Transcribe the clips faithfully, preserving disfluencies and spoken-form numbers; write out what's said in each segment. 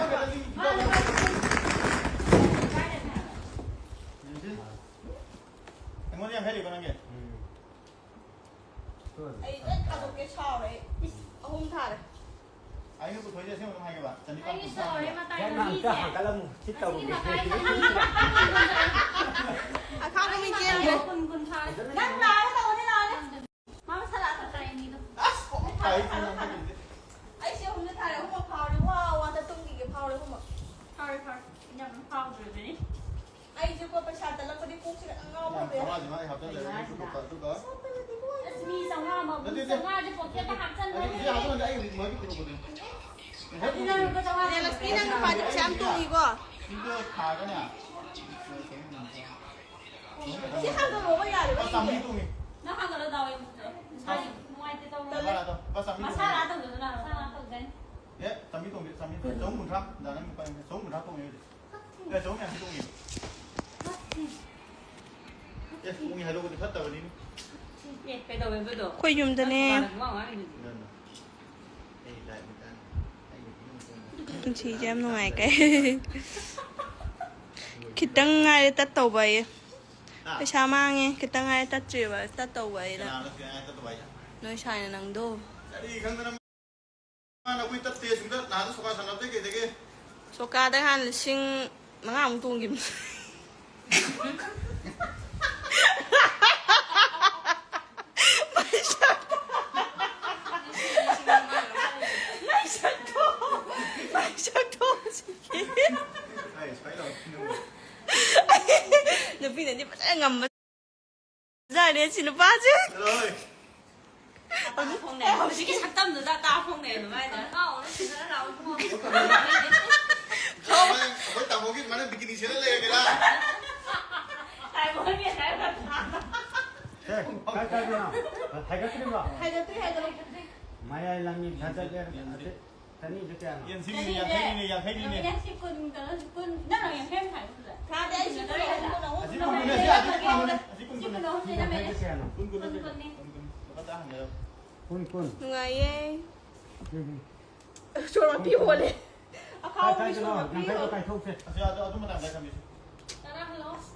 ꯑꯃꯈꯛꯇꯗꯤ ꯄꯤꯊꯣꯛꯑꯣ꯫ ꯌꯦꯡꯁꯤ꯫ ꯑꯩꯉꯣꯟꯗ ꯌꯥꯡꯈꯩ ꯂꯩꯀꯣ ꯅꯪꯒꯤ? ꯑꯩ ꯂꯣꯏ ꯊꯥꯗꯣꯛꯀꯦ ꯁꯥꯎꯔꯦ ꯑꯩ꯫ ꯏꯁ, ꯑꯍꯨꯝ ꯊꯥꯔꯦ꯫ ꯑꯩꯅ ꯄꯨꯊꯣꯛꯏꯁꯦ ꯑꯁꯦꯡꯕ ꯑꯗꯨꯝ ꯍꯥꯏꯒꯦꯕ꯫ ꯆꯅꯤꯄꯥꯟ ꯑꯩꯒꯤ ꯀꯨꯟꯊ꯭ꯔꯥ ꯁꯥꯎꯔꯦ ꯍꯥꯏꯕ꯫ ꯃꯇꯥꯏ ꯌꯥꯝ ꯃꯃꯤꯁꯦ꯫ ꯇꯥꯡ ꯀꯜꯂꯝꯃꯨ꯫ ꯁꯤ ꯑꯁꯤꯒꯤ ꯇꯧꯒꯦ꯫ ꯃꯇꯥꯏꯁꯦ ꯃꯃꯤꯁꯦ꯫ ꯑꯈꯥꯡꯕ ꯃꯤ ꯆꯦꯟꯈ꯭ꯔꯦ꯫ ꯀꯨꯟ, ꯀꯨꯟ ꯊꯥꯔꯦ꯫ ꯅꯪ ꯂꯥꯛꯑꯒ ꯇꯧꯕꯅꯦ ꯂꯥꯛꯑꯒ꯫ ꯃꯥ ꯃꯁꯥ ꯂꯥꯛꯑꯒ ꯇꯥꯏ ꯑꯅꯤꯗꯣ꯫ ꯑꯁ, ꯑꯣ, ꯊꯥꯔꯦ, ꯊꯥꯏ, ꯊꯥꯔꯦ, ꯊꯥꯏ꯫ ꯊꯥꯔꯦ꯫ ꯑꯩꯁꯦ ꯑꯍꯨꯝꯗ ꯊꯥꯔꯦ, ꯑꯍꯨꯝꯃꯛ ꯐꯥꯎꯔꯦ꯫ ꯋꯥ, ꯋꯥ, ꯑꯝꯇ ꯇꯨꯝꯈꯤꯒꯦ, ꯐꯥꯎꯔꯦ ꯑꯍꯨꯝꯃꯛ꯫ ꯐꯥꯎꯔꯦ, ꯐꯥꯎꯔꯦ꯫ ꯌꯥꯝ ꯐꯥꯎꯗ꯭ꯔꯤꯕꯅꯤ꯫ ꯑꯩꯁꯦ ꯀꯣ ꯄꯩꯁꯥ ꯇꯠꯂꯛꯄꯗꯤ ꯀꯣꯛꯁꯤꯒ ꯉꯥꯎ ꯍꯧꯔꯦ꯫ ꯆꯥꯝꯃꯉꯥꯗꯤ ꯃꯥ ꯑꯩ ꯍꯥꯞꯆꯜꯂꯦ, ꯑꯩ ꯈꯨꯗꯣꯞꯇ, ꯑꯗꯨꯒ ꯑꯁ, ꯃꯤ ꯆꯥꯝꯃꯉꯥ ꯑꯃ, ꯅꯠꯇꯦ, ꯅꯠꯇꯦ꯫ ꯆꯥꯝꯃꯉꯥꯁꯦ ꯄꯣꯀꯦꯠꯇ ꯍꯥꯞꯆꯟꯕ꯫ ꯑꯗꯨ ꯁꯤ ꯍꯥꯞꯆꯜꯂꯗꯤ ꯑꯩ ꯍꯧꯖꯤꯛ ꯃꯣꯏꯒꯤ ꯈꯨꯗꯣꯞꯇꯨꯅꯦ꯫ ꯑꯗꯨ ꯅꯪ ꯂꯨꯄꯥ ꯆꯥꯝꯃꯉꯥ ꯅꯦꯂꯁꯃꯤ, ꯅꯪ ꯅꯨꯄꯥꯗꯤ ꯄꯩꯁꯥ ꯌꯥꯝ ꯇꯣꯡꯉꯤꯀꯣ꯫ ꯁꯤꯗ ꯊꯥꯔꯒꯅꯦ꯫ ꯁꯤ ꯍꯥꯡꯗꯣꯛꯑꯣ ꯌꯥꯔꯦꯕ, ꯂꯨꯄꯥ ꯆꯥꯝꯃꯔꯤ ꯇꯣꯡꯉꯤ꯫ ꯅꯪ ꯍꯥꯡꯒꯠꯂꯣ, ꯗꯥꯎ ꯌꯦꯡ꯫ ꯏꯁꯥꯁꯤ ꯅꯨꯡꯉꯥꯏꯇꯦ ꯇꯧꯔꯦ꯫ ꯇꯜꯂꯦ꯫ ꯃꯁꯥ ꯂꯥꯛꯑꯗꯣ, ꯂꯨꯄꯥ ꯆꯥꯝꯃꯔꯤ ꯃꯁꯥ ꯇꯣꯡꯉꯤ꯫ ꯂꯥꯛꯑ ꯇꯧꯖꯗꯣꯏꯅ, ꯃꯁꯥ ꯂꯥꯛꯑ ꯇꯧꯖꯅꯤ꯫ ꯑꯦ, ꯆꯥꯝꯃꯔꯤ ꯇꯣꯡꯗꯦ, ꯆꯥꯝꯃꯔꯤ ꯇꯣꯡꯗꯦ꯫ ꯆꯍꯨꯝ ꯀꯨꯟꯊ꯭ꯔꯥ, ꯗꯥ ꯅꯪ ꯂꯨꯄꯥ ꯌꯥꯡꯈꯩ, ꯆꯍꯨꯝ ꯀꯨꯟꯊ꯭ꯔꯥ ꯇꯣꯡꯉꯤ ꯍꯧꯖꯤꯛ꯫ ꯑꯦ, ꯆꯍꯨꯝ ꯌꯥꯡꯈꯩ ꯇꯣꯡꯉꯤꯕ꯫ ꯑꯦ, ꯇꯣꯡꯉꯤ ꯍꯥꯏꯗꯣꯛꯄꯗꯤ ꯐꯠꯇꯕꯅꯤꯅꯦ꯫ ꯑꯦ, ꯀꯩꯗꯧꯋꯦꯕꯗꯣ? ꯑꯩꯈꯣꯏ ꯌꯨꯝꯗꯅꯦ꯫ ꯅꯪ ꯋꯥ ꯉꯥꯡꯉꯤꯗꯨꯗꯤ꯫ ꯑꯗꯨꯅ ꯑꯩ ꯂꯥꯏꯛ ꯃꯇꯥꯡ ꯑꯩ ꯅꯨꯄꯤ ꯑꯃ ꯀꯣꯏꯅ ꯄꯨꯟꯁꯤꯁꯦ ꯌꯥꯝ ꯅꯨꯡꯉꯥꯏ ꯀꯥꯏ꯫ ꯈꯤꯇꯪ ꯉꯥꯏꯔꯦ ꯇꯠꯇꯧꯕ ꯑꯩ꯫ ꯍꯥ? ꯄꯩꯁꯥ ꯃꯥꯡꯉꯦ꯫ ꯈꯤꯇꯪ ꯉꯥꯏꯔꯦ ꯇꯠꯇ꯭ꯔꯤꯕ, ꯇꯠꯇꯧꯕ ꯑꯩꯅ꯫ ꯀꯅꯥꯅꯣ ꯀꯅꯥ ꯇꯠꯇꯧꯕ ꯍꯥꯏꯁꯦ? ꯅꯣꯏ ꯁꯥꯏꯅ ꯅꯪꯗꯣ꯫ ꯀꯔꯤ ꯈꯪꯗꯅ ꯃꯥꯅ ꯑꯩꯈꯣꯏ ꯇꯠꯇꯦ ꯁꯨꯡꯇꯠ ꯅꯍꯥꯟꯗ ꯁꯣꯀꯥ ꯁꯥꯟꯅꯕꯗꯩ ꯀꯩꯗꯒꯤ꯫ ꯁꯣꯀꯥꯗ ꯅꯍꯥꯟ ꯂꯤꯁꯤꯡ ꯃꯉꯥꯃꯨꯛ ꯇꯣꯡꯈꯤꯕꯅꯤ꯫ ꯄꯩꯁꯥ ꯁꯤ ꯅꯨꯄꯥꯁꯦ꯫ ꯆꯠꯂꯣꯍꯦ꯫ ꯇꯥ ꯐꯣꯡꯅꯩ꯫ ꯍꯧꯖꯤꯛꯀꯤ ꯁꯛꯇꯝꯗꯨꯗ ꯇꯥ ꯐꯣꯡꯅꯩ ꯑꯗꯨꯃꯥꯏꯅ꯫ ꯀꯥꯎꯔꯦ, ꯁꯤꯗ ꯂꯥꯎ ꯏꯕꯨꯡꯉꯣ꯫ ꯇꯥꯏꯕꯣꯟꯒꯤ ꯇꯥꯏꯞꯇ꯫ ꯁꯦ, ꯀꯥꯏ ꯀꯥꯏꯗꯅꯣ? ꯍꯥꯏꯒꯠꯇ꯭ꯔꯤꯕꯣ? ꯍꯥꯏꯒꯠꯇ꯭ꯔꯤ, ꯍꯥꯏꯒꯠꯂꯛꯇ꯭ꯔꯤ꯫ ꯃꯌꯥꯏ ꯂꯝꯕꯤ ꯊꯥꯆꯠꯂꯦ꯫ ꯆꯅꯤꯗꯨ ꯀꯌꯥꯅꯣ? ꯌꯦꯟꯁꯤꯡꯅꯤ, ꯌꯥꯡꯈꯩꯅꯤꯅꯦ, ꯌꯥꯡꯈꯩꯅꯤꯅꯦ꯫ ꯌꯥꯡꯈꯩ ꯀꯨꯟ, ꯀꯨꯟ꯫ ꯅꯪꯅ ꯌꯥꯡꯈꯩ ꯑꯃ ꯈꯥꯏꯕ ꯅꯠꯇ꯭ꯔꯥ? ꯈꯥꯗꯦ, ꯑꯩ ꯁꯤ ꯀꯨꯟ ꯑꯍꯨꯝ, ꯀꯨꯟ ꯑꯍꯨꯝ꯫ ꯑꯁꯤ ꯀꯨꯟ ꯀꯨꯟꯅꯦ, ꯑꯁꯤ, ꯑꯁꯤ ꯀꯨꯟ ꯀꯨꯟꯅꯦ, ꯑꯁꯤ ꯀꯨꯟ ꯀꯨꯟꯅꯦ꯫ ꯁꯤ ꯀꯨꯟ ꯑꯍꯨꯝ ꯁꯤꯅ ꯌꯥꯡꯈꯩꯗꯨ ꯃꯌꯥꯏꯗ꯫ ꯀꯌꯥꯅꯣ? ꯀꯨꯟ ꯀꯨꯟ ꯅꯠꯇꯦ, ꯀꯨꯟ ꯀꯨꯟꯅꯤ꯫ ꯀꯨꯟ ꯀꯨꯟ꯫ ꯂꯨꯄꯥ ꯇꯔꯥ ꯍꯟꯒꯗꯕ꯫ ꯀꯨꯟ ꯀꯨꯟ꯫ ꯅꯨꯡꯉꯥꯏꯌꯦ꯫ ꯎꯝ꯫ ꯁꯣꯔ ꯃꯄꯤ ꯍꯣꯜꯂꯦ꯫ ꯑꯈꯥꯎ ꯀꯥꯏ ꯃꯤ ꯁꯣꯔ ꯀꯥꯏꯗꯅꯣ? ꯃꯄꯤ ꯌꯥꯡꯈꯩꯗꯣ ꯍꯣꯜꯂꯦ꯫ ꯀꯥꯏꯊꯣꯛꯁꯦ꯫ ꯑꯁꯤ ꯑꯗꯨ, ꯑꯗꯨ ꯃꯇꯥꯡꯗ ꯊꯝꯕꯤꯁꯤ꯫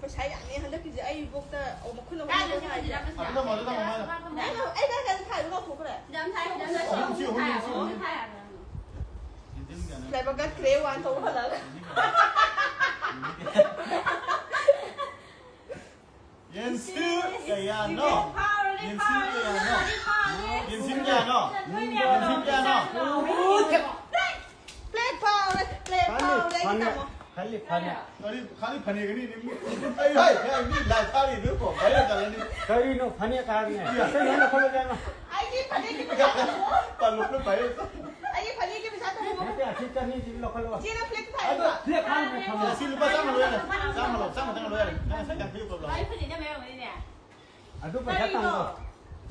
ꯄꯩꯁꯥ ꯌꯥꯝꯃꯦ ꯍꯟꯗꯛꯀꯤꯁꯦ꯫ ꯑꯩ ꯏꯕꯣꯛꯇ ꯃꯈꯨꯟ ꯑꯍꯨꯝ ꯀꯥꯏꯗ ꯊꯥꯏꯁꯦ꯫ ꯁꯤ ꯄꯩꯁꯥ? ꯑꯗꯨ ꯊꯝꯃꯣ, ꯑꯗꯨ ꯊꯝꯃꯣ, ꯃꯥꯅ꯫ ꯑꯩꯅ, ꯑꯩꯅ ꯀꯩꯅꯣ ꯊꯥꯏꯗꯣ ꯀꯥꯎꯊꯣꯛꯈ꯭ꯔꯦ꯫ ꯌꯥꯝ ꯊꯥꯏ, ꯌꯥꯝ ꯊꯥꯏ꯫ ꯑꯍꯨꯝꯁꯤ, ꯑꯍꯨꯝ, ꯑꯍꯨꯝ꯫ ꯊꯥꯏ ꯍꯥꯏꯕ ꯅꯪ꯫ ꯂꯥꯏꯕꯛ ꯀꯠꯈ꯭ꯔꯦ, ꯋꯥꯟ ꯊꯧꯕ ꯍꯜꯂꯛꯑꯒ꯫ ꯌꯦꯟꯁꯤ ꯀꯌꯥꯅꯣ? ꯌꯦꯟꯁꯤ ꯀꯌꯥꯅꯣ? ꯌꯦꯟꯁꯤ ꯀꯌꯥꯅꯣ? ꯌꯦꯟꯁꯤ ꯀꯌꯥꯅꯣ? ꯄ꯭ꯂꯦꯠ ꯐꯥꯎꯔꯦ, ꯄ꯭ꯂꯦꯠ ꯐꯥꯎꯔꯦ, ꯑꯩ ꯇꯥꯃꯣ꯫ ꯈꯜꯂꯤ ꯐꯅꯦꯛ꯫ ꯀꯔꯤ, ꯈꯜꯂꯤ ꯐꯅꯦꯛ ꯑꯅꯤ ꯅꯤ꯫ ꯑꯩ ꯍꯥꯏ, ꯑꯩ ꯃꯤ ꯂꯥꯏ ꯊꯥꯔꯤꯗꯨ ꯀꯣ, ꯚꯥꯏꯔꯦꯜ ꯆꯠꯂꯅꯤ꯫ ꯀꯔꯤꯅꯣ ꯐꯅꯦꯛ ꯍꯥꯏꯕꯅꯦ? ꯏꯌꯥ꯫ ꯀꯩꯅꯣ ꯂꯧꯈꯠꯂꯒꯦ ꯍꯥꯏꯅꯣ? ꯑꯩꯒꯤ ꯐꯅꯦꯛꯀꯤ ꯄꯩꯁꯥ ꯇꯥꯃꯣ꯫ ꯄꯜꯂꯨ, ꯚꯥꯏꯔꯦꯜ ꯆꯠꯂꯅꯤ꯫ ꯑꯩꯒꯤ ꯐꯅꯦꯛꯀꯤ ꯄꯩꯁꯥ ꯇꯥꯃꯣ꯫ ꯅꯠꯇꯦ, ꯑꯁꯤ ꯆꯅꯤꯁꯤꯗꯤ ꯂꯧꯈꯠꯂꯣ꯫ ꯏꯆꯦꯅ ꯐ꯭ꯂꯦꯛ ꯊꯥꯏꯕ꯫ ꯑꯗꯣ ꯐ꯭ꯂꯦꯛ ꯊꯥꯏꯕ ꯊꯝꯃꯣ꯫ ꯑꯁꯤ ꯂꯨꯄꯥ ꯆꯥꯝꯃ ꯂꯧ ꯌꯥꯔꯦ꯫ ꯆꯥꯝꯃ ꯂꯧ, ꯆꯥꯝꯃ ꯇꯪ ꯂꯧ ꯌꯥꯔꯦ꯫ ꯅꯪ ꯉꯁꯥꯏ ꯌꯥꯡꯈꯩ ꯄꯨꯂꯞ ꯂꯧ꯫ ꯚꯥꯏ, ꯐꯅꯦꯛꯅ ꯃꯌꯥꯝ ꯑꯣꯏꯅꯦ꯫ ꯑꯗꯨ ꯄꯩꯁꯥ ꯀꯔꯤꯅꯣ? ꯇꯥꯡꯕ꯭ꯔꯣ?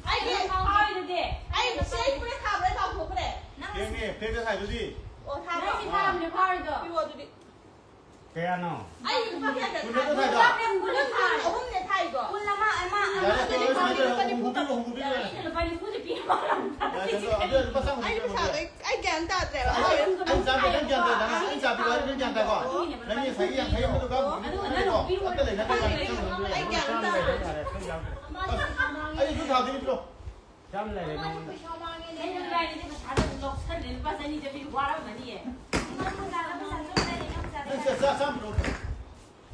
ꯑꯩꯒꯤ ꯐꯥꯎꯔꯤꯗꯨꯗꯤ꯫ ꯑꯩ ꯁꯤ ꯑꯩ ꯐꯨꯔꯤꯠ ꯊꯥꯕ꯭ꯔꯥ ꯀꯥꯎꯊꯣꯛꯈ꯭ꯔꯦ꯫ ꯅꯪ ꯐꯦꯡꯅꯦ, ꯐꯦꯡꯗ ꯊꯥꯏꯗꯨꯗꯤ꯫ ꯑꯣ, ꯊꯥꯕ꯭ꯔꯥ? ꯅꯪꯒꯤ ꯊꯥꯕꯅꯦ ꯐꯥꯎꯔꯤꯗꯣ꯫ ꯄꯤꯔꯛꯑꯣ ꯑꯗꯨꯗꯤ꯫ ꯀꯌꯥꯅꯣ? ꯑꯩ ꯂꯨꯄꯥ ꯀꯌꯥ ꯀꯌꯥ ꯀꯨꯟ ꯅꯠꯇ꯭ꯔꯣ ꯊꯥꯏ? ꯊꯥꯏꯗꯣ? ꯀꯨꯟ, ꯀꯨꯟ ꯊꯥꯏ꯫ ꯑꯍꯨꯝꯅꯦ ꯊꯥꯏꯗꯣ꯫ ꯀꯨꯟ ꯑꯃ, ꯑꯃ, ꯑꯃ, ꯌꯥꯔꯦ, ꯇꯣꯛꯑꯣ, ꯁꯨꯃꯥꯏꯅ ꯇꯧꯔꯣ, ꯍꯨꯝꯐꯨ ꯄꯤꯔꯣ, ꯍꯨꯝꯐꯨ ꯄꯤꯔꯣ, ꯌꯥꯔꯦ꯫ ꯑꯩꯅ ꯂꯨꯄꯥ ꯅꯤꯐꯨꯗꯤ ꯄꯤꯔꯝꯃꯣ꯫ ꯌꯥꯔꯦ, ꯑꯗꯣ, ꯑꯗꯣ ꯂꯨꯄꯥ ꯆꯥꯝꯃ ꯑꯩ ꯄꯩꯁꯥꯗꯣ ꯑꯩ, ꯑꯩ ꯒ꯭ꯌꯥꯟ ꯇꯥꯗ꯭ꯔꯦꯕ꯫ ꯑꯩ, ꯑꯩ ꯆꯥꯕꯤ ꯅꯪ ꯒ꯭ꯌꯥꯟ ꯇꯥꯏ, ꯅꯪ, ꯑꯩ ꯆꯥꯕꯤ ꯋꯥꯔꯤ ꯅꯪ ꯒ꯭ꯌꯥꯟ ꯇꯥꯏꯀꯣ? ꯅꯪꯒꯤ ꯉꯁꯥꯏꯒꯤ ꯌꯥꯡꯈꯩ ꯑꯃꯗꯨꯒ ꯑꯗꯨꯒ ꯅꯪ ꯅꯠꯇꯦꯀꯣ? ꯄꯤꯔꯣ꯫ ꯑꯝꯇ ꯂꯩꯅꯗꯦ, ꯌꯥꯔꯦ, ꯆꯪꯉꯣ, ꯑꯩ ꯒ꯭ꯌꯥꯟ ꯇꯥꯗ꯭ꯔꯦ꯫ ꯑꯁ, ꯑꯩ ꯑꯗꯨ ꯊꯥꯗꯣꯏꯅꯤ, ꯄꯤꯔꯣ꯫ ꯆꯥꯝ ꯂꯩꯔꯦ ꯅꯉꯣꯟꯗ꯫ ꯅꯪ ꯂꯥꯏꯔꯤꯗꯤ ꯄꯩꯁꯥꯗꯣ ꯑꯗꯨꯝ ꯂꯧꯁꯜꯂꯦ, ꯂꯨꯄꯥ ꯆꯅꯤ ꯆꯠꯄꯤꯗꯣ ꯋꯥꯔꯝꯃꯅꯤꯌꯦ꯫ ꯅꯪ ꯆꯥ, ꯆꯥ, ꯆꯥ ꯄꯤꯔꯛꯑꯣ꯫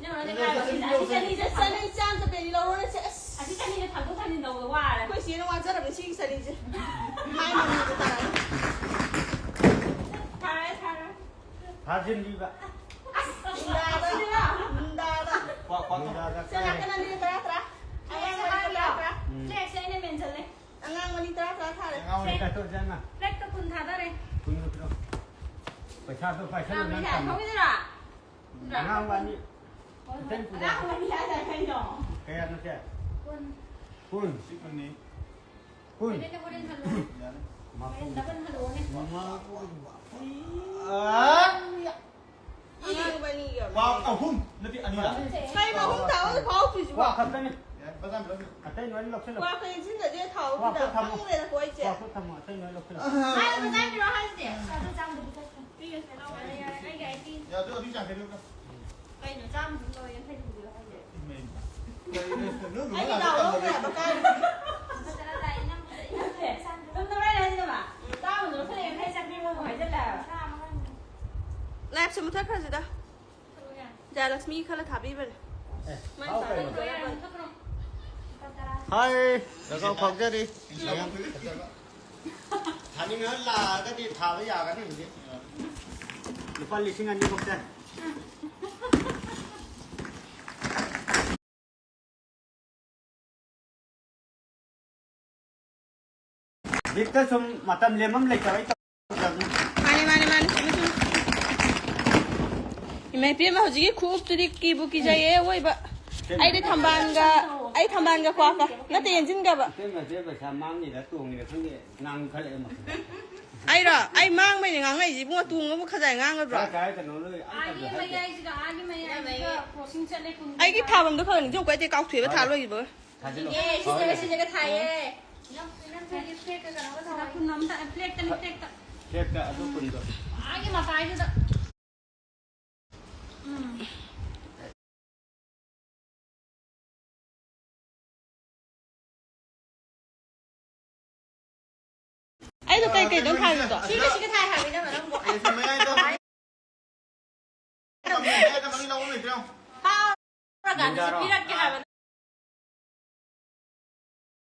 ꯅꯪ ꯍꯣꯔꯦꯟ ꯀꯥꯏ ꯋꯥꯊꯤ ꯆꯥ-, ꯑꯁꯤ ꯆꯅꯤꯁꯦ, ꯆꯅꯤ ꯆꯥꯝ ꯆꯠꯄꯤꯗꯤ ꯂꯧꯔꯣꯅꯦ ꯁꯦ, ꯑꯁ꯫ ꯑꯁꯤ ꯆꯅꯤꯁꯦ ꯊꯥꯡꯗꯣꯛ ꯊꯥꯡꯖꯤꯟ ꯇꯧꯕꯗ ꯋꯥꯔꯦ꯫ ꯑꯩꯈꯣꯏ ꯆꯦꯅ ꯋꯥꯖꯔꯕꯅꯤ ꯁꯤꯒꯤ ꯆꯅꯤꯁꯦ꯫ ꯃꯥꯏ ꯃꯃꯤꯗ ꯇꯥꯔꯅꯤ꯫ ꯊꯥꯔꯦ, ꯊꯥꯔꯦ꯫ ꯊꯥꯖꯤꯟꯕꯤꯕ꯫ ꯑꯁ, ꯅꯨꯡꯗꯥꯡꯗ, ꯅꯨꯡꯗꯥꯡꯗ꯫ ꯀ꯭ꯋꯥ, ꯀ꯭ꯋꯥ ꯇꯧ꯫ ꯅꯨꯡꯗꯥꯡꯗ ꯁꯦ, ꯅꯥꯀꯟ ꯑꯅꯤꯗ ꯇꯔꯥ, ꯇꯔꯥ꯫ ꯑꯩ ꯍꯥꯏꯔꯒꯦ, ꯇꯔꯥ, ꯇꯔꯥ꯫ ꯇꯔꯥ ꯇꯔꯥ ꯊꯥꯔꯦ꯫ ꯉꯥꯎꯔꯦ, ꯆꯠꯊꯣꯛ ꯆꯠꯅ꯫ ꯄ꯭ꯂꯦꯠꯇ ꯀꯨꯟ ꯊꯥꯗꯔꯦ꯫ ꯀꯨꯟ ꯅꯠꯇ꯭ꯔꯣ? ꯄꯩꯁꯥꯗꯣ ꯄꯥꯏꯁꯜꯂꯨ, ꯀꯌꯥ ꯅꯪ ꯄꯩꯁꯥ ꯇꯝꯃꯣ꯫ ꯊꯣꯛꯏꯗꯨꯔꯥ? ꯑꯉꯥꯡ ꯑꯅꯤ꯫ ꯑꯇꯩ ꯄꯨꯖꯥ꯫ ꯑꯉꯥꯡ ꯑꯅꯤ ꯍꯥꯏꯔ ꯀꯩꯅꯣ? ꯀꯌꯥꯅꯣ ꯁꯦ? ꯀꯨꯟ꯫ ꯀꯨꯟ꯫ ꯁꯤ ꯀꯨꯟꯅꯤ꯫ ꯀꯨꯟ꯫ ꯍꯣꯔꯦꯟ ꯍꯜꯂꯣꯅꯦ꯫ ꯌꯥꯔꯦ꯫ ꯍꯣꯔꯦꯟ ꯗꯕꯜ ꯍꯜꯂꯣꯅꯦ꯫ ꯃꯉꯥ꯫ ꯑꯥ! ꯑꯉꯥꯡꯕ ꯑꯅꯤꯒꯤ ꯑꯣꯏꯔꯝꯅꯤ꯫ ꯄꯥꯎ ꯑꯍꯨꯝ ꯅꯠꯇꯦ, ꯑꯅꯤꯔ? ꯀꯩꯅꯣ ꯑꯍꯨꯝ ꯊꯥꯎ ꯈꯥꯎꯗ꯭ꯔꯤꯁꯤꯕꯣ? ꯀ꯭ꯋꯥ ꯈꯛꯇꯅꯤ꯫ ꯌꯥꯔꯦ, ꯂꯨꯄꯥ ꯆꯥꯝ ꯄꯤꯔꯝꯃꯦ꯫ ꯑꯇꯩ ꯂꯣꯏ ꯂꯧꯁꯤꯜꯂꯣ꯫ ꯀ꯭ꯋꯥ ꯀꯩ ꯌꯦꯡꯁꯤꯟꯒꯗꯤ ꯊꯥꯎ ꯀ꯭ꯋꯥ ꯈꯤꯇ ꯈꯛ ꯊꯝꯃꯣ꯫ ꯈꯪꯗꯦꯗꯀꯣ ꯑꯩꯁꯦ꯫ ꯀ꯭ꯋꯥ ꯈꯛ ꯊꯝꯃꯣ, ꯑꯇꯩ ꯂꯣꯏ ꯂꯧꯁꯤꯜꯂꯣ꯫ ꯍꯥꯏ, ꯂꯨꯄꯥ ꯆꯥꯝ ꯄꯤꯔꯣ ꯍꯥꯏꯁꯤꯗꯤ? ꯑꯗꯨ ꯆꯥꯝꯗꯨꯗꯤ ꯆꯠꯈ꯭ꯔꯦ꯫ ꯄꯤꯔꯁꯦ, ꯂꯧꯔꯦ꯫ ꯌꯥꯔꯦ, ꯌꯥꯔꯦ, ꯑꯩꯒꯤ ꯑꯥꯏꯇꯤ꯫ ꯌꯥ, ꯑꯗꯨ, ꯑꯗꯨ ꯆꯥꯝ ꯄꯤꯔꯝꯃꯦ꯫ ꯀꯩꯅꯣ, ꯆꯥꯝꯃꯗꯨ ꯂꯧꯔꯦ, ꯌꯥꯡꯈꯩꯗꯨꯗꯤ ꯂꯧꯍꯜꯂꯦ꯫ ꯏꯃꯩ꯫ ꯑꯩꯒꯤ ꯗꯥꯎ ꯂꯧꯈ꯭ꯔꯦ ꯍꯥꯏꯕ, ꯀꯥꯏꯗꯒꯤ? ꯅꯠꯇꯦ, ꯁꯨꯝ ꯅꯃꯥꯏ ꯂꯩꯗꯅ, ꯆꯥꯝꯃꯗꯣ ꯂꯧꯁꯜꯂꯦ, ꯌꯥꯡꯈꯩ ꯆꯠꯄꯤꯔꯣ ꯍꯥꯏꯖꯜꯂꯦ ꯍꯥꯏꯕ꯫ ꯂꯥꯏꯞꯁꯦ ꯃꯨꯊꯠꯈ꯭ꯔꯁꯤꯗ꯫ ꯖꯌꯂꯛꯁꯃꯤ ꯈꯔ ꯊꯥꯕꯤꯕꯅꯦ꯫ ꯑꯦ, ꯃꯥꯏ ꯍꯥꯎ ꯄꯥꯛꯄ ꯀꯩꯅꯣ? ꯃꯨꯊꯠꯈ꯭ꯔꯣ꯫ ꯍꯥꯏ, ꯗꯔꯀꯥꯔ ꯐꯥꯎꯖꯔꯤ꯫ ꯊꯥꯅꯤꯡꯉ ꯂꯥꯛꯑꯒꯗꯤ ꯊꯥꯕ ꯌꯥꯒꯅꯤ ꯍꯧꯖꯤꯛ꯫ ꯂꯨꯄꯥ ꯂꯤꯁꯤꯡ ꯑꯅꯤ ꯐꯥꯎ ꯆꯪ꯫ ꯍꯧꯖꯤꯛꯇ ꯁꯨꯝ ꯃꯇꯝ ꯂꯦꯟꯐꯝ ꯂꯩꯇꯕꯩ ꯇꯧꯖꯕꯅꯤ꯫ ꯃꯥꯅꯦ, ꯃꯥꯅꯦ, ꯃꯥꯅꯦ, ꯆꯨꯝꯃꯦ, ꯆꯨꯝꯃꯦ꯫ ꯏꯃꯥ ꯏꯄꯦꯝꯃ, ꯍꯧꯖꯤꯛꯀꯤ ꯈꯨꯎꯞꯇꯨꯗꯤ ꯀꯤꯕꯨ ꯀꯤꯖꯩꯌꯦ ꯑꯋꯣꯏꯕ꯫ ꯑꯩꯗꯤ ꯊꯝꯕꯥꯜꯒ, ꯑꯩ ꯊꯝꯕꯥꯜꯒ ꯀ꯭ꯋꯥꯀ ꯅꯠꯇꯦ, ꯌꯦꯟꯁꯤꯟꯒꯕ꯫ ꯏꯇꯩꯃꯁꯦ ꯄꯩꯁꯥ ꯃꯥꯡꯉꯤꯔ ꯇꯣꯡꯉꯤꯔ ꯈꯪꯗꯦ, ꯉꯥꯡꯈꯠꯂꯛꯑꯦ ꯃꯈꯣꯟ꯫ ꯑꯩꯔꯣ? ꯑꯩ ꯃꯥꯡꯕꯩꯅꯦ ꯉꯥꯡꯉꯛꯏꯁꯦ ꯏꯕꯨꯡꯉꯣ, ꯇꯣꯡꯉꯕꯨ ꯈꯖꯥꯏ ꯉꯥꯡꯒꯗ꯭ꯔꯣ? ꯀꯥꯏ ꯀꯥꯏ ꯀꯩꯅꯣ ꯂꯣꯏ ꯑꯝꯇ ꯑꯥꯒꯤ ꯍꯥꯏꯗꯦ꯫ ꯃꯌꯥꯏꯁꯤꯒ ꯑꯥꯒꯤ ꯃꯌꯥꯏꯁꯤꯒ crossing ꯆꯠꯂꯦ, ꯀꯨꯟ ꯑꯩꯒꯤ ꯊꯥꯐꯝꯗꯣ ꯈꯔ ꯈꯔ ꯅꯤꯡꯁꯤꯡꯉꯨꯀꯣ, ꯑꯩ ꯀꯥꯎꯊꯣꯛꯑꯦꯕ ꯊꯥ ꯂꯣꯏꯈꯤꯕꯒ꯫ ꯊꯥꯖꯤꯜꯂꯣ꯫ ꯑꯦ, ꯁꯤꯁꯤꯒ, ꯁꯤꯁꯤꯒ ꯊꯥꯏꯌꯦ꯫ ꯏꯅꯝ, ꯏꯅꯝ ꯐ꯭ꯂꯦꯛ, ꯐ꯭ꯂꯦꯛꯀ ꯀꯩꯅꯣꯒ ꯇꯧꯍꯧꯋꯦ꯫ ꯀꯨꯟ ꯑꯝꯇ, ꯐ꯭ꯂꯦꯛꯇꯅꯤ, ꯐ꯭ꯂꯦꯛꯇ꯫ ꯐ꯭ꯂꯦꯛꯇ ꯑꯗꯨ ꯀꯨꯟꯗꯣ꯫ ꯑꯥꯒꯤ ꯃꯇꯥꯏꯗꯨꯗ꯫ ꯎꯝ꯫ ꯑꯩꯗꯣ ꯀꯩ ꯀꯩꯅꯣ ꯊꯥꯔꯤꯗꯣ? ꯁꯤꯒ ꯁꯤꯒ ꯊꯥꯏ ꯍꯥꯏꯕ ꯏꯅꯝꯃ ꯅꯪꯕꯨ꯫ ꯑꯦ, ꯁꯤ ꯃꯌꯥꯏꯗ꯫ ꯃꯌꯥꯏꯗ ꯃꯔꯤ ꯂꯧꯕ ꯂꯩꯇ꯭ꯔꯣ? ꯐꯥꯎꯔꯀꯥꯟꯗꯁꯨ ꯄꯤꯔꯛꯀꯦ ꯍꯥꯏꯕ꯫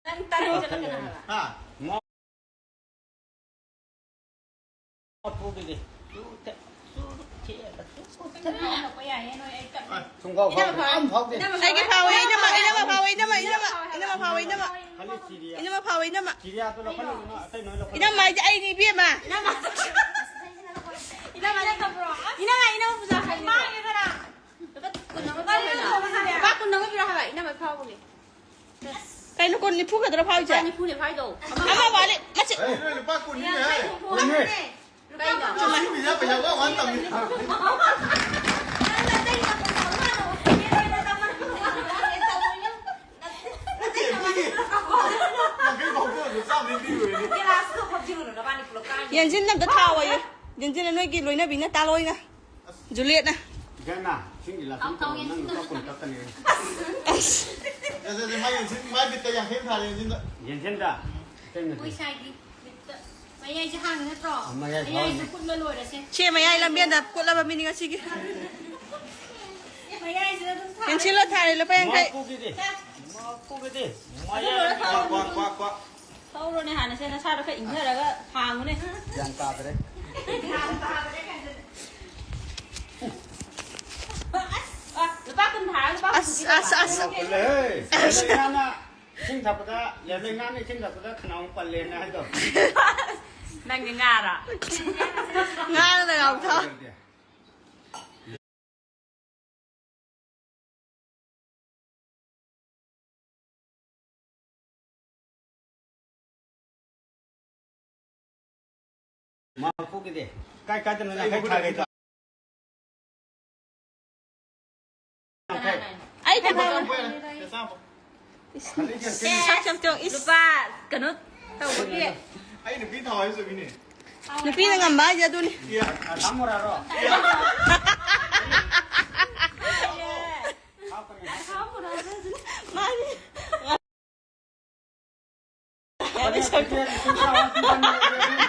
ꯅꯪ ꯇꯔꯦꯠ ꯆꯠꯂꯛꯀꯅꯣ ꯍꯥꯏꯕ꯫ ꯍꯥ? ꯉꯥ ꯄꯨꯈꯤꯒꯦ꯫ ꯆꯨꯗ ꯊꯦꯛꯑꯒ ꯆꯨ-꯫ ꯅꯪ ꯍꯜꯂꯛꯄ ꯌꯥꯏꯌꯦ, ꯅꯣꯏ ꯑꯩ ꯆꯠꯂꯦ꯫ ꯁꯨꯡꯐꯥꯎ ꯐꯥꯎꯗꯦ꯫ ꯏꯅꯝꯃ ꯐꯥꯎ-, ꯑꯝꯐꯥꯎꯗꯦ꯫ ꯏꯅꯝꯃ ꯑꯩꯒꯤ ꯐꯥꯎꯋꯦ, ꯏꯅꯝꯃ, ꯏꯅꯝꯃ ꯐꯥꯎꯋꯦ, ꯏꯅꯝꯃ, ꯏꯅꯝꯃ, ꯏꯅꯝꯃ ꯐꯥꯎꯋꯦ, ꯏꯅꯝꯃ꯫ ꯈꯜꯂꯤ ꯆꯤꯔꯤꯌꯥ꯫ ꯏꯅꯝꯃ ꯐꯥꯎꯋꯦ, ꯏꯅꯝꯃ꯫ ꯆꯤꯔꯤꯌꯥꯗꯣ ꯂꯧꯈꯠꯂꯨꯅꯨ, ꯑꯇꯩ ꯂꯣꯏ ꯂꯧꯈꯠꯂꯨ꯫ ꯏꯅꯝꯃ ꯍꯥꯏꯁꯦ ꯑꯩꯅꯤ, ꯏꯕꯦꯝꯃ꯫ ꯏꯅꯝꯃ꯫ ꯏꯅꯝꯃ, ꯏꯅꯝꯃ ꯄꯨꯖꯥ ꯈꯪꯉꯦ꯫ ꯃꯥꯡꯉꯦ ꯈꯔ꯫ ꯂꯨꯄꯥ ꯀꯨꯟ ꯑꯃ ꯄꯤꯔꯛꯑꯣ ꯍꯥꯏꯕ꯫ ꯂꯨꯄꯥ ꯀꯨꯟ ꯑꯃ ꯄꯤꯔꯛꯑꯣ ꯍꯥꯏꯕ, ꯏꯅꯝꯃ ꯐꯥꯎꯕꯒꯤ꯫ ꯀꯩꯅꯣ ꯀꯨꯟ ꯅꯤꯐꯨ ꯈꯛꯇꯔ ꯐꯥꯎꯔꯤꯁꯦ? ꯂꯨꯄꯥ ꯅꯤꯐꯨꯅꯦ ꯐꯥꯎꯗꯣ꯫ ꯑꯃ ꯋꯥꯠꯂꯤ, ꯃꯁꯤ꯫ ꯑꯦ, ꯅꯣꯏ ꯂꯨꯄꯥ ꯀꯨꯟꯅꯤꯅꯦ ꯍꯥꯏ꯫ ꯀꯨꯟꯅꯦ꯫ ꯀꯩꯅꯣ? ꯁꯤ ꯃꯤꯁꯦ ꯄꯩꯁꯥ ꯋꯥ ꯋꯥꯅ ꯇꯝꯃꯤ꯫ ꯅꯠꯇꯦ, ꯃꯤꯒꯤ ꯌꯥꯡꯈꯩ ꯐꯥꯎꯗ ꯑꯗꯨꯝ ꯆꯥꯝꯃ ꯄꯤꯔꯣꯏꯅꯦ꯫ ꯌꯦꯟꯁꯤꯟ ꯑꯝꯇ ꯊꯥꯎꯑꯣꯌꯦ꯫ ꯌꯦꯟꯁꯤꯟ ꯅꯣꯏꯒꯤ ꯂꯣꯏꯅꯕꯤꯅ ꯇꯥꯂꯣꯏꯅ꯫ ꯖꯨꯂꯤꯌꯠꯅ꯫ ꯏꯆꯟꯅ, ꯏꯁꯤꯡꯒꯤ ꯂꯥꯁꯤꯡ ꯊꯥꯎ, ꯊꯥꯎ, ꯊꯥꯎ, ꯅꯪ ꯂꯨꯄꯥ ꯀꯨꯟ ꯀꯛꯀꯅꯤ꯫ ꯑꯁ꯫ ꯑꯁ, ꯑꯁ, ꯃꯥꯏ ꯌꯦꯟꯁꯤꯟ-, ꯃꯥꯏ ꯕꯤꯠꯇ ꯌꯥꯡꯈꯩ ꯑꯃ ꯊꯥꯔꯦ ꯌꯦꯟꯁꯤꯟꯗ꯫ ꯌꯦꯟꯁꯤꯟꯗ? ꯏꯆꯟꯅꯗꯤ꯫ ꯃꯣꯏ ꯁꯥꯏꯒꯤ ꯕꯤꯠꯇ꯫ ꯃꯌꯥꯏꯁꯦ ꯍꯥꯡꯉꯤ ꯅꯠꯇ꯭ꯔꯣ? ꯑ, ꯃꯌꯥꯏ ꯃꯌꯥꯏꯁꯦ ꯍꯥꯡꯉꯤ꯫ ꯀꯨꯠꯂ ꯂꯣꯏꯔꯁꯦ꯫ ꯁꯦ ꯃꯌꯥꯏ ꯂꯝꯕꯦꯟꯗ ꯀꯨꯠꯂꯕ ꯃꯤꯅꯤ ꯉꯁꯤꯒꯤ꯫ ꯃꯌꯥꯏꯁꯤꯗ ꯑꯗꯨꯝ ꯊꯥꯔꯦ꯫ ꯌꯦꯡꯁꯤꯜꯂꯣ ꯊꯥꯔꯦ ꯂꯨꯄꯥ ꯌꯥꯡꯈꯩ꯫ ꯃꯄꯨꯒꯤꯗꯤ? ꯃꯄꯨꯒꯤꯗꯤ? ꯑꯗꯨ ꯂꯣꯏꯔ ꯃꯌꯥꯏ ꯊꯥꯔꯣ꯫ ꯀ꯭ꯋꯥꯛ, ꯀ꯭ꯋꯥꯛ, ꯀ꯭ꯋꯥꯛ꯫ ꯊꯧꯔꯣꯅꯦ ꯍꯥꯟꯅꯁꯦ, ꯅꯁꯥꯗꯣ ꯈꯔ ꯏꯪꯊꯔꯒ ꯍꯥꯡꯉꯨꯅꯦ꯫ ꯒ꯭ꯌꯥꯟ ꯇꯥꯗ꯭ꯔꯦ꯫ ꯒ꯭ꯌꯥꯟ ꯇꯥꯗ꯭ꯔꯦ ꯀꯥꯏꯅ꯫ ꯑꯁ, ꯑ, ꯂꯨꯄꯥ ꯀꯨꯟ ꯊꯥꯔꯒ ꯂꯨꯄꯥ ꯑꯁ, ꯍꯨꯝꯐꯨꯒꯤ ꯑꯁ, ꯑꯁ꯫ ꯇꯧꯕ꯫ ꯀꯨꯜꯂꯦꯍꯦ꯫ ꯏꯃꯥꯅ ꯏꯁꯤꯡ ꯊꯛꯄꯗ, ꯂꯦꯝꯂꯩ ꯉꯥꯅ ꯏꯁꯤꯡ ꯊꯛꯄꯗ ꯈꯅꯥꯎ ꯄꯜꯂꯦꯅ ꯍꯥꯏꯗꯣ꯫ ꯅꯪꯗꯤ ꯉꯥꯔꯣ? ꯉꯥꯅ ꯉꯥꯎꯊꯣꯛ꯫ ꯃꯥ ꯄꯨꯒꯤꯗꯤ꯫ ꯀꯥꯏ ꯀꯥꯏꯗꯅꯣ ꯌꯥꯡꯈꯩ ꯊꯥꯒꯦ꯫ ꯑꯩ ꯊꯝꯃꯣ꯫ ꯁꯛ ꯌꯥꯝ ꯇꯧ꯫ ꯏꯁ꯫ ꯂꯨꯄꯥ ꯀꯩꯅꯣ ꯇꯧꯕꯒꯤ꯫ ꯑꯩ ꯅꯨꯄꯤ ꯊꯥꯎ ꯍꯥꯏꯕ ꯆꯨꯝꯃꯤꯅꯦ꯫ ꯅꯨꯄꯤꯅ ꯉꯝꯕ ꯍꯥꯏꯁꯦ ꯑꯗꯨꯅꯤ꯫ ꯏꯌꯥ꯫ ꯑ, ꯇꯥꯃꯣꯔꯥꯔꯣ? ꯃꯥꯅꯤ꯫ ꯊꯥꯔꯣ, ꯊꯥꯔꯣ꯫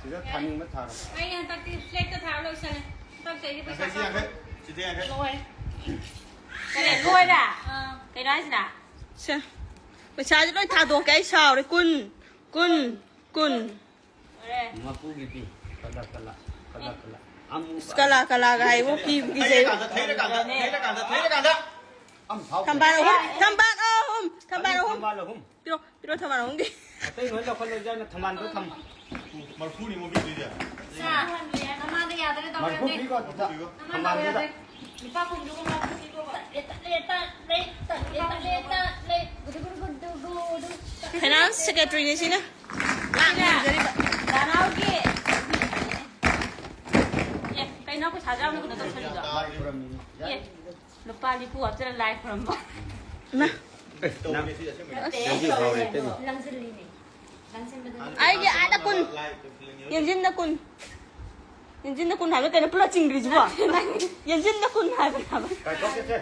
ꯁꯤꯗ ꯊꯥꯅꯤꯡꯕ ꯊꯥꯔꯣ꯫ ꯑꯩ ꯍꯟꯗꯛꯇꯤ ꯐ꯭ꯂꯦꯛꯇ ꯊꯥꯔ ꯂꯣꯏꯁꯜꯂꯦ꯫ ꯍꯟꯗꯛꯇꯩꯗꯤ ꯄꯩꯁꯥ ꯌꯥꯡꯈꯩ, ꯁꯤꯗ ꯌꯥꯡꯈꯩ꯫ ꯂꯣꯏꯔꯦ꯫ ꯀꯔꯤ, ꯂꯣꯏꯔꯦ? ꯑꯥ꯫ ꯀꯩꯅꯣ ꯍꯥꯏꯁꯤꯅ? ꯁꯦ꯫ ꯄꯩꯁꯥꯁꯦ ꯂꯣꯏ ꯊꯥꯗꯣꯛꯀꯦ, ꯑꯩ ꯁꯥꯎꯔꯦ꯫ ꯀꯨꯟ꯫ ꯀꯨꯟ, ꯀꯨꯟ꯫ ꯃꯄꯨꯒꯤ ꯄꯤ꯫ ꯀꯂ ꯀꯂ ꯀꯂ ꯀꯂ꯫ ꯑꯃꯨꯛ ꯑꯁ, ꯀꯂꯥ ꯀꯂꯥꯒ ꯍꯥꯏꯕꯨ ꯀꯤꯕꯨ ꯀꯤꯖꯩ꯫ ꯊꯩꯔꯀꯥꯟꯗ ꯊꯩꯔꯀꯥꯟꯗ ꯊꯩꯔꯀꯥꯟꯗ ꯊꯩꯔꯀꯥꯟꯗ ꯑꯝꯐꯥꯎ ꯊꯝꯕꯥꯜ ꯑꯍꯨꯝ, ꯊꯝꯕꯥꯜ ꯑꯍꯨꯝ, ꯊꯝꯕꯥꯜ ꯑꯍꯨꯝ꯫ ꯊꯝꯕꯥꯜ ꯑꯍꯨꯝ꯫ ꯄꯤꯔꯣ, ꯄꯤꯔꯣ ꯊꯝꯕꯥꯜ ꯑꯍꯨꯝꯒꯤ꯫ ꯑꯇꯩ ꯂꯣꯏ ꯂꯧꯈꯠꯂꯣ, ꯏꯆꯥꯅ ꯊꯝꯕꯥꯜꯗꯣ ꯊꯝ꯫ ꯃꯔꯐꯨꯅꯤ ꯃꯣꯕꯤꯗꯣꯏꯁꯦ꯫ ꯃꯔꯐꯨ ꯄꯤꯀꯣ ꯑꯗꯨꯗ꯫ ꯊꯝꯕꯥꯜꯗꯨꯗ꯫ ꯐꯥꯏꯅꯥꯟꯁ ꯁꯦꯀ꯭ꯔꯦꯇꯔꯤꯅꯦ ꯁꯤꯅ꯫ ꯂꯥꯛꯅ ꯌꯦꯡꯖꯔꯤꯕ꯫ ꯗꯥꯅꯥꯎꯒꯤ꯫ ꯑꯦ, ꯀꯩꯅꯣ ꯄꯩꯁꯥꯁꯨ ꯌꯥꯝꯅ ꯀꯩꯅꯣ ꯇꯧꯁꯜꯂꯤꯗꯣ? ꯑꯦ, ꯂꯨꯄꯥ ꯅꯤꯐꯨ ꯍꯥꯞꯆꯤꯜꯂ ꯂꯥꯏ ꯈꯨꯔꯝꯕ꯫ ꯏꯃꯥ꯫ ꯅꯪꯗꯤ ꯐꯥꯎꯔꯦ, ꯏꯇꯩꯃ꯫ ꯂꯪꯁꯤꯜꯂꯤꯅꯦ꯫ ꯂꯪꯁꯤꯟꯕꯗꯨ ꯑꯩꯒꯤ ꯑꯥꯗ ꯀꯨꯟ꯫ ꯌꯦꯟꯖꯤꯟꯗ ꯀꯨꯟ꯫ ꯌꯦꯟꯖꯤꯟꯗ ꯀꯨꯟ ꯍꯥꯏꯕ ꯀꯩꯅꯣ ꯄꯨꯂꯞ ꯆꯤꯡꯈ꯭ꯔꯤꯁꯤꯕꯣ? ꯌꯦꯟꯖꯤꯟꯗ ꯀꯨꯟ ꯍꯥꯏꯕ ꯍꯥꯏꯕ꯫ ꯀꯥꯏꯊꯣꯛꯀꯦꯁꯦ꯫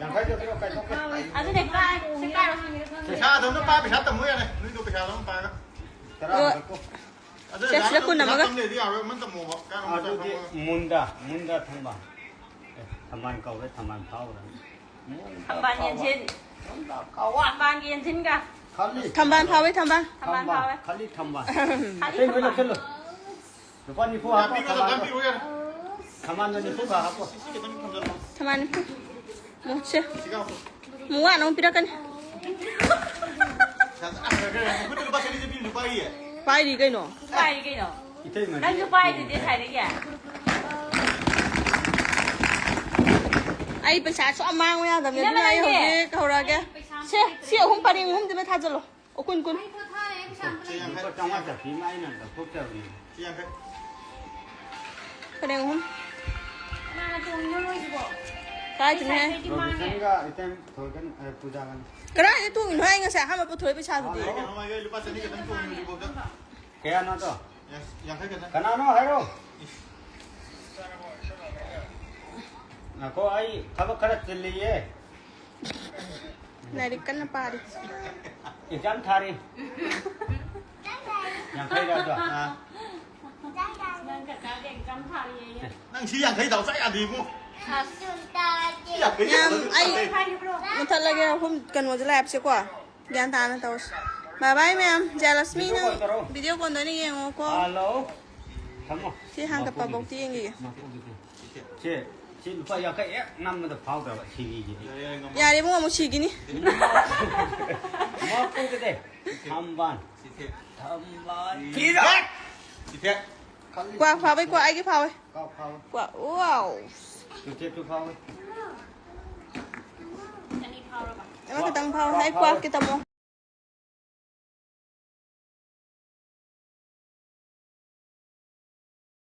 ꯌꯥꯡꯈꯩꯗꯣ ꯄꯤꯔꯣ, ꯀꯥꯏꯊꯣꯛꯀꯦ꯫ ꯑꯗꯨꯅꯦ ꯀꯥꯏ ꯁꯤ ꯀꯥꯏꯔꯣ꯫ ꯄꯩꯁꯥ ꯑꯗꯨꯝꯅ ꯄꯥ, ꯄꯩꯁꯥ ꯇꯝꯃꯣ ꯌꯥꯔꯦ꯫ ꯅꯣꯏꯗꯣ ꯄꯩꯁꯥ ꯑꯗꯨꯝ ꯄꯥꯒ꯫ ꯇꯔꯥ ꯍꯟꯗꯛꯀꯣ꯫ ꯑꯗꯨ ꯁꯦ, ꯁꯤꯗ ꯀꯨꯟ ꯑꯃꯒ꯫ ꯇꯝꯗꯦꯗꯤ ꯌꯥꯔꯣꯏ꯫ ꯑꯃ ꯇꯝꯃꯣꯕ꯫ ꯀꯥꯏꯔꯣ, ꯑꯃ ꯑꯗꯨꯗꯤ ꯇꯝꯃꯣꯕ꯫ ꯃꯨꯟꯗ, ꯃꯨꯟꯗ ꯊꯝꯕ꯫ ꯑꯦ, ꯊꯝꯕꯥꯜ ꯀꯧꯔꯦ, ꯊꯝꯕꯥꯜ ꯐꯥꯎꯔꯦ꯫ ꯊꯝꯕꯥꯜ ꯌꯦꯟꯁꯤꯟ꯫ ꯊꯝꯕꯥꯜꯒꯤ ꯌꯦꯟꯁꯤꯟꯒ꯫ ꯈꯜꯂꯤ꯫ ꯊꯝꯕꯥꯜ ꯐꯥꯎꯋꯦ, ꯊꯝꯕꯥꯜ꯫ ꯊꯝꯕꯥꯜ ꯐꯥꯎꯋꯦ꯫ ꯈꯜꯂꯤ ꯊꯝꯕꯥꯜ꯫ ꯈꯜꯂꯤ ꯑꯇꯩ ꯂꯣꯏ ꯊꯝꯕꯥꯜ꯫ ꯂꯧꯁꯜꯂꯨ꯫ ꯂꯨꯄꯥ ꯅꯤꯐꯨ ꯍꯥꯞꯄꯣ, ꯇꯥꯕꯤꯔꯣ, ꯊꯝꯕꯥꯜꯗꯣ꯫ ꯇꯥꯕꯤꯔꯣ ꯌꯥꯔꯦ꯫ ꯊꯝꯕꯥꯜꯗꯣ ꯅꯤꯐꯨ ꯈꯛ ꯍꯥꯞꯄꯣ꯫ ꯁꯤ ꯈꯤꯇꯪ ꯊꯝꯖꯜꯂꯣ꯫ ꯊꯝꯕꯥꯜ ꯅꯤꯐꯨ꯫ ꯃꯨꯛꯁꯦ꯫ ꯃꯨꯛ ꯋꯥꯅ ꯑꯃꯨꯛ ꯄꯤꯔꯛꯀꯅꯤ꯫ ꯈꯨꯠꯇ ꯂꯨꯄꯥ ꯆꯅꯤ ꯆꯠꯄꯤ ꯑꯃꯁꯨ ꯄꯥꯏꯔꯤꯌꯦ꯫ ꯄꯥꯏꯔꯤ ꯀꯩꯅꯣ꯫ ꯄꯥꯏꯔꯤ ꯀꯩꯅꯣ? ꯏꯇꯩꯃꯗꯤ ꯅꯪꯁꯨ ꯄꯥꯏꯗꯨꯗꯤ ꯉꯁꯥꯏꯗꯒꯤ꯫ ꯑꯩ ꯄꯩꯁꯥ ꯁꯨꯛ ꯃꯥꯡꯕ ꯌꯥꯗꯕꯅꯦ, ꯑꯗꯨꯅ ꯑꯩ ꯍꯧꯖꯤꯛ ꯍꯧꯔꯛꯑꯒꯦ꯫ ꯁꯦ, ꯁꯤ ꯑꯍꯨꯝ ꯄꯔꯦꯡ ꯑꯍꯨꯝꯗꯨꯃ ꯊꯥꯖꯜꯂꯣ꯫ ꯑꯣ, ꯀꯨꯟ, ꯀꯨꯟ꯫ ꯆꯦ ꯌꯥꯡꯈꯩ꯫ ꯂꯨꯄꯥ ꯆꯥꯝꯃꯉꯥ ꯆꯠꯄꯤ ꯑꯃ ꯑꯩꯅ ꯂꯧꯊꯣꯛꯆꯕꯅꯤ꯫ ꯆꯦ ꯌꯥꯡꯈꯩ꯫ ꯄꯔꯦꯡ ꯑꯍꯨꯝ꯫ ꯀꯅꯥꯅ ꯇꯣꯡꯉꯤꯅꯣ ꯅꯣꯏꯁꯤꯕꯣ? ꯀꯥꯏꯗꯅꯣꯍꯦ? ꯔꯣꯕꯤꯟꯁꯟꯒ ꯏꯇꯩ ꯊꯣꯏꯒ, ꯑ, ꯄꯨꯖꯥꯒꯅꯤ꯫ ꯀꯗꯥꯏꯗ ꯇꯣꯡꯉꯤꯅꯣ? ꯑꯩ ꯉꯁꯥꯏ ꯑꯍꯥꯟꯕ ꯄꯨꯊꯣꯛꯏ ꯄꯩꯁꯥꯗꯨꯗꯤ꯫ ꯀꯩꯅꯣ ꯍꯥꯏꯒꯦ, ꯂꯨꯄꯥ ꯆꯅꯤ ꯈꯛꯇꯪ ꯇꯣꯡꯉꯦ ꯍꯧꯖꯤꯛꯐꯥꯎꯗ꯫ ꯀꯌꯥꯅꯣꯗꯣ? ꯌꯥꯡ-, ꯌꯥꯡꯈꯩ ꯈꯛꯇꯪ꯫ ꯀꯅꯥꯅꯣ ꯍꯥꯏꯔꯣ? ꯉꯥꯏꯈꯣ, ꯑꯩ ꯊꯕꯛ ꯈꯔ ꯆꯤꯜꯂꯤꯌꯦ꯫ ꯂꯥꯏꯔꯤꯛ ꯀꯟꯅ ꯄꯥꯔꯤ꯫ ꯑꯦꯛꯖꯥꯝ ꯊꯥꯔꯤ꯫ ꯌꯥꯡꯈꯩꯔ ꯑꯗꯣ? ꯑꯥ꯫ ꯅꯪ ꯀꯀꯥꯗꯤ ꯑꯦꯛꯖꯥꯝ ꯊꯥꯔꯤꯌꯦ꯫ ꯅꯪ ꯁꯤ ꯌꯥꯡꯈꯩ ꯗꯥꯎ ꯆꯥ ꯌꯥꯗꯦ ꯏꯕꯨꯡ꯫ ꯁꯤ ꯌꯥꯡꯈꯩ ꯌꯥꯝ, ꯌꯥꯗꯦ꯫ ꯑꯩ ꯃꯨꯊꯠꯂꯒꯦ ꯑꯍꯨꯝ ꯀꯩꯅꯣꯁꯦ ꯂꯥꯏꯞꯁꯦꯀꯣ꯫ ꯒ꯭ꯌꯥꯟ ꯇꯥꯅ ꯇꯧꯁꯤ꯫ ꯕꯥꯏ ꯕꯥꯏ ꯃꯌꯥꯝ꯫ ꯖꯌꯂꯛꯁꯃꯤ, ꯅꯪ ꯚꯤꯗꯤꯑꯣ ꯀꯣꯜꯗ ꯑꯣꯏꯅ ꯌꯦꯡꯉꯣꯀꯣ꯫ ꯍꯜꯂꯣ꯫ ꯊꯝꯃꯣ꯫ ꯁꯤ ꯍꯥꯡꯒꯠꯄ ꯐꯧꯗꯤ ꯌꯦꯡꯈꯤꯒꯦ꯫ ꯁꯦ, ꯁꯤ ꯂꯨꯄꯥ ꯌꯥꯡꯈꯩ ꯍꯦꯛ ꯅꯝꯕꯗ ꯐꯥꯎꯗ꯭ꯔꯕ ꯁꯤꯒꯤꯁꯦ꯫ ꯌꯥꯔꯦ ꯏꯕꯨꯡꯉꯣ, ꯑꯃꯨꯛ ꯁꯤꯈꯤꯅꯤ꯫ ꯃꯀꯣꯛꯇꯗꯤ ꯊꯝꯕꯥꯜ꯫ ꯊꯝꯕꯥꯜ꯫ ꯀ꯭ꯋꯥꯛ ꯐꯥꯎꯕꯩ ꯀ꯭ꯋꯥꯛ ꯑꯩꯒꯤ ꯐꯥꯎꯋꯦ꯫ ꯀꯥꯎ ꯐꯥꯎ꯫ ꯀ꯭ꯋꯥꯛ, ꯋꯥꯎ꯫ ꯆꯨꯊꯦꯛꯁꯨ ꯐꯥꯎꯋꯦ꯫ ꯑꯃꯈꯛꯇꯪ ꯐꯥꯎꯋꯦ꯫ ꯑꯩ ꯀ꯭ꯋꯥꯛꯀꯤ ꯇꯝꯃꯣ꯫